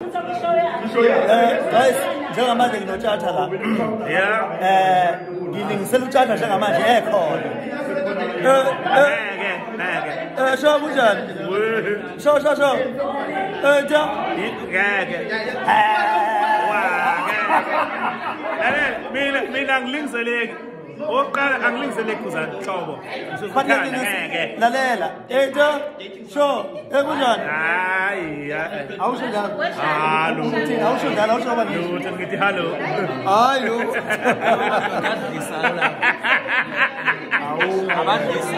Guys, njengamanje nginotshatha la. Yeah. Ngilingisela utshatha njengamanje ekhona. Ngeke, ngeke. Sho kunjani? Sho sho sho. Ja. Ngeke. Wa, ngeke. Lalela, mina ngilingiseleki. Oqala angilingiseleki kuzani hlobo. Ngeke. Lalela. Ja. Sho, kunjani? Hayi. Awusho njalo. Hallo. Awusho njalo, awusho ngoba ngisho. Lutho ngithi hallo. Hayi lo. Abadlisi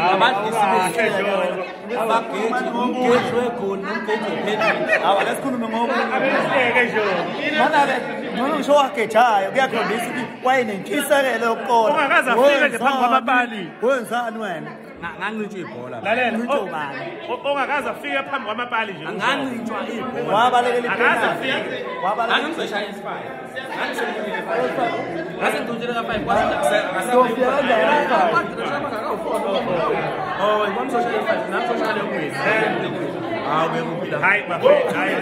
abageji umgeji wegoli nomgeji wephezulu. Awu lesikhulume ngoba Abehleke nje. mana-ke noma ngisho wagejayo kuyakhombisa ukuthi wayenentshisekelo yokuqola. Ungakaze afike nje phambi kwamapali. Wenzani wena? Ngancitshwa ibhola. Lalela. Ncitshwa ubani? Ongakaze afike phambi kwamapali nje. Ngancitshwa ibhola. Wabalekela Akaze ipenalty. afike. Wabalekela. Ngangizoshaya isifive. Ngase ngidutshele ka-5 kwase Sofia kanjani ka-five? Oh, ngomsoshaya i-five, namsoshaya leyo mwezi. Hawu bekuphila. Hayi bafethu, hayi.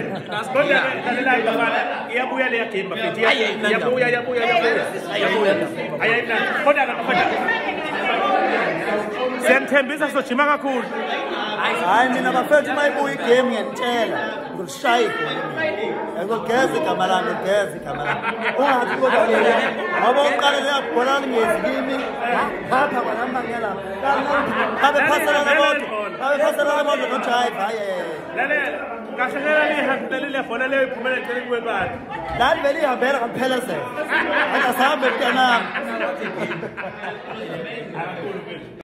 Kodwa lalelayo bafana, iyabuya leya game bafethu. Iyabuya, iyabuya, iyabuya. Iyabuya. Hayi ayimnandi. Kodwa kodwa siyamthembisa sojima kakhulu. Hayi mina bafethu uma ibuya igame ngiyanitshela ngilishaya igoli mina. Ngizogeza igama lami, ngigeza igama lami. Ungathi kodwa mina ngoba uqale leya bhola lingezi kimi ngapha kwanami bangelapha. Babephaselana bodwa, babephaselana bodwa nojive hayi. Lalela, kahle lela lihambele le bhola leyo iphumela eceleni kwebala. Lali vele ihambela ngamphelezela. Akasahambe mntanami. Akakhulu mfethu.